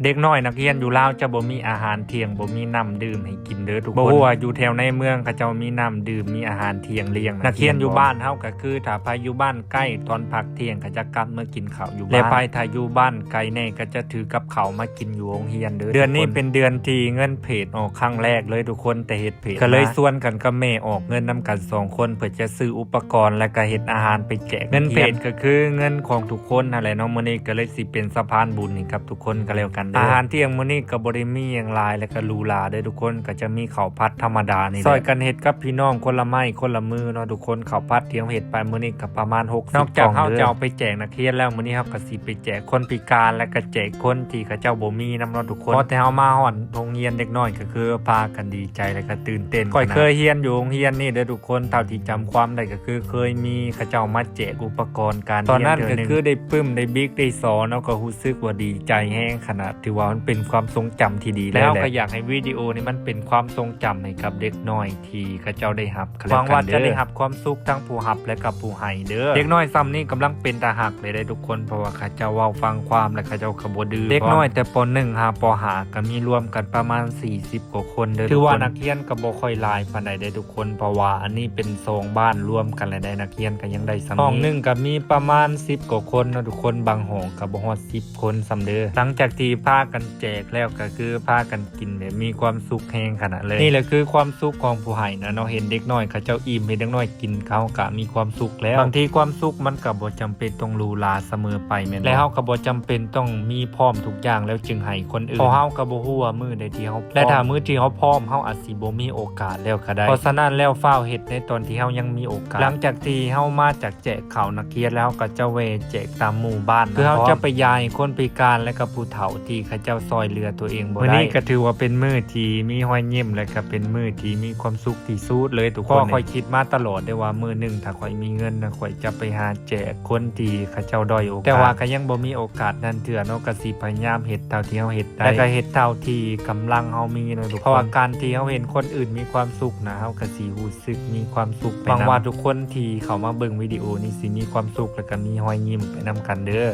ເດັກນ້ອຍນັກຮຽນຢູ່ລາວຈະບໍ່ມີອາຫານທ່ຽງ, ບໍ່ມີນ້ຳດື່ມໃຫ້ກິນເດີທຸກຄົນ. ບໍ່ຮູ້ວ່າຢູ່ແຖວໃນເມືອງເຂົາເຈົ້າມີນ້ຳດື່ມ, ມີອາຫານທ່ຽງລ້ຽງນັກຮຽນຢູ່ບ້ານເຮົາ. ກໍຄືຖ້າໃຜຢູ່ບ້ານໃກ້, ຕອນພັກທ່ຽງກໍຈະກັບມາກິນເຂົ້າຢູ່ບ້ານ ແລະ ໃຜຖ້າຢູ່ບ້ານໄກແດ່ກໍຈະຖືກັບເຂົ້າມາກິນຢູ່ໂຮງຮຽນເດີ. ເດືອນນີ້ເປັນເດືອນທີ່ເງິນເພຈອອກຄັ້ງແລກເລີຍທຸກຄົນ, ແຕ່ເຮັດເພຈ ກໍເລີຍຊວນກັນກັບແມ່ອອກເງິນນຳກັນສອງຄົນ ເພື່ອຈະຊື້ອຸປະກອນ ແລະ ກໍເຮັດອາຫານໄປແຈກ. ເງິນເພຈກໍຄືເງິນຂອງທຸກຄົນຫັ້ນແຫຼະເນາະ. ມື້ນີ້ກໍເລີຍຊິເປັນສະພານບຸນໃຫ້ກັບ ທຸກຄົນກໍແລ້ວກັນເດີ. ອາຫານທ່ຽງມື້ນີ້ກໍບໍ່ໄດ້ມີຫຍັງຫຼາຍ ແລະ ກໍຫຼູຫຼາເດີທຸກຄົນ, ກໍຈະມີເຂົ້າຜັດທຳມະດານີ້ແຫຼະ ຊ່ອຍກັນເຮັດກັບພີ່ນ້ອງຄົນລະໄມ້ຄົນລະມືເນາະທຸກຄົນ. ເຂົ້າຜັດທີ່ເຮົາເຮັດໄປມື້ນີ້ກໍປະມານຫົກສິບກ່ອງເດີ. ນອກຈາກເຮົາຈະເອົາໄປແຈກນັກຮຽນແລ້ວ, ມື້ນີ້ເຮົາກໍຊິໄປແຈກຄົນພິການ ແລະ ກໍແຈກຄົນທີ່ເຂົາເຈົ້າບໍ່ມີນຳເນາະທຸກຄົນ. ພໍແຕ່ເຮົາມາຮອດໂຮງຮຽນ, ເດັກນ້ອຍກໍຄືພາກັນດີໃຈ ແລະ ກໍຕື່ນເຕັ້ນ. ຂ້ອຍເຄີຍຮຽນຢູ່ໂຮງຮຽນນີ້ເດີທຸກຄົນ, ເທົ່າທີ່ຈຳຄວາມໄດ້ກໍຄືເຄີຍມີເຂົາເຈົ້າມາແຈກອຸປະກອນການຮຽນເທື່ອໜຶ່ງ. ຕອນນັ້ນກໍຄືໄດ້ປຶ້ມ, ໄດ້ບິກ, ໄດ້ສໍເນາະ, ກໍຮູ້ ຮູ້ສຶກວ່າດີໃຈແຮງຂະໜາດ, ຖືວ່າມັນເປັນຄວາມຊົງຈຳທີ່ດີເລີຍແຫຼະ. ແລ້ວເຮົາກໍຢາກໃຫ້ວິດີໂອນີ້ມັນເປັນຄວາມຊົງຈຳໃຫ້ກັບເດັກນ້ອຍທີ່ເຂົາເຈົ້າໄດ້ຮັບ. ຫວັງວ່າຈະໄດ້ຮັບຄວາມສຸກທັງຜູ້ຮັບ ແລະ ກັບຜູ້ໃຫ້ເດີ. ເດັກນ້ອຍຊ່ຳນີ້ກຳລັງເປັນຕາຮັກເລີຍເດ້ທຸກຄົນ, ເພາະວ່າເຂົາເຈົ້າເວົ້າຟັງຄວາມ ແລະ ເຂົາເຈົ້າກໍບໍ່ດື້. ເດັກນ້ອຍແຕ່ ປໍໜຶ່ງ ຫາ ປໍຫ້າ ກໍມີລວມກັນປະມານສີ່ສິບກວ່າຄົນເດີ. ຖືວ່ານັກຮຽນກໍບໍ່ຄ່ອຍຫຼາຍປານໃດເດ້ທຸກຄົນ, ເພາະວ່າອັນນີ້ເປັນສອງບ້ານລວມກັນແລ້ວໄດ໋, ນັກຮຽນກໍຍັງໄດ້ຊ່ຳນີ້. ຫ້ອງໜຶ່ງກໍມີປະມານສິບກວ່າຄົນເນາະທຸກຄົນ, ບາງຫ້ອງກໍບໍ່ຮອດສິບຄົນຊ້ຳເດີ. ຫຼັງຈາກທີ່ພາກັນແຈກແລ້ວ ກໍຄືພາກັນກິນແບບມີຄວາມສຸກແຮງຂະໜາດເລີຍ. ນີ້ແຫຼະຄືຄວາມສຸກຂອງຜູ້ໃຫ້ນະເນາະ, ເຫັນເດັກນ້ອຍເຂົາເຈົ້າອີ່ມ, ເຫັນເດັກນ້ອຍກິນ ເຂົາກໍມີຄວາມສຸກແລ້ວ. ບາງທີຄວາມສຸກມັນກໍບໍ່ຈຳເປັນຕ້ອງຫຼູຫຼາສະເໝີໄປແມ່ນບໍ່? ແລະ ເຮົາກໍບໍ່ຈຳເປັນຕ້ອງມີພ້ອມທຸກຢ່າງແລ້ວຈຶ່ງໃຫ້ຄົນອື່ນ, ເພາະເຮົາກໍບໍ່ຮູ້ວ່າມື້ໃດທີ່ເຮົາພ້ອມ ແລະ ຖ້າມື້ທີ່ເຮົາພ້ອມ ເຮົາອາດຊິບໍ່ມີໂອກາດແລ້ວກໍໄດ້. ເພາະສະນັ້ນແລ້ວ ຟ້າວເຮັດໃນຕອນທີ່ເຮົາຍັງມີໂອກາດ. ຫຼັງຈາກທີ່ເຮົາມາຈາກແຈກເຂົ້ານັກຮຽນແລ້ວ ເຮົາກໍຈະແວ່ແຈກຕາມໝູ່ບ້ານນຳພ້ອມ, ຄືເຮົາຈະໄປຢາຍຄົນພິການ ແລະ ກັບຜູ້ເຖົ້າທີ່ເຂົາເຈົ້າຊ່ອຍເຫຼືອຕົວເອງບໍ່ໄດ້. ມື້ນີ້ກໍຖືວ່າເປັນມື້ທີ່ມີຮອຍຍິ້ມ ແລະ ກໍເປັນມື້ທີ່ມີຄວາມສຸກທີ່ສຸດເລີຍທຸກຄົນ. ຂ້ອຍຄິດມາຕະຫຼອດເດ້ວ່າ ມື້ໜຶ່ງຖ້າຂ້ອຍມີເງິນນະ ຂ້ອຍຈະໄປຫາແຈກຄົນທີ່ເຂົາເຈົ້າດ້ອຍໂອກາດ, ແຕ່ວ່າກໍຍັງບໍ່ມີໂອກາດນັ້ນເທື່ອເນາະ. ກໍຊິພະຍາຍາມເຮັດເທົ່າທີ່ເຮົາເຮັດໄດ້ ແລະ ກໍເຮັດເທົ່າທີ່ກຳລັງເຮົາມີເນາະທຸກຄົນ. ເພາະວ່າການທີ່ເຮົາເຫັນຄົນອື່ນມີຄວາມສຸກນະ ເຮົາກໍຊິຮູ້ສຶກມີຄວາມສຸກໄປນຳ. ຫວັງວ່າທຸກຄົນທີ່ເຂົ້າມາເບິ່ງວິດີໂອນີ້ຊິມີຄວາມສຸກ ແລະ ກໍມີຮອຍຍິ້ມໄປນຳກັນເດີ.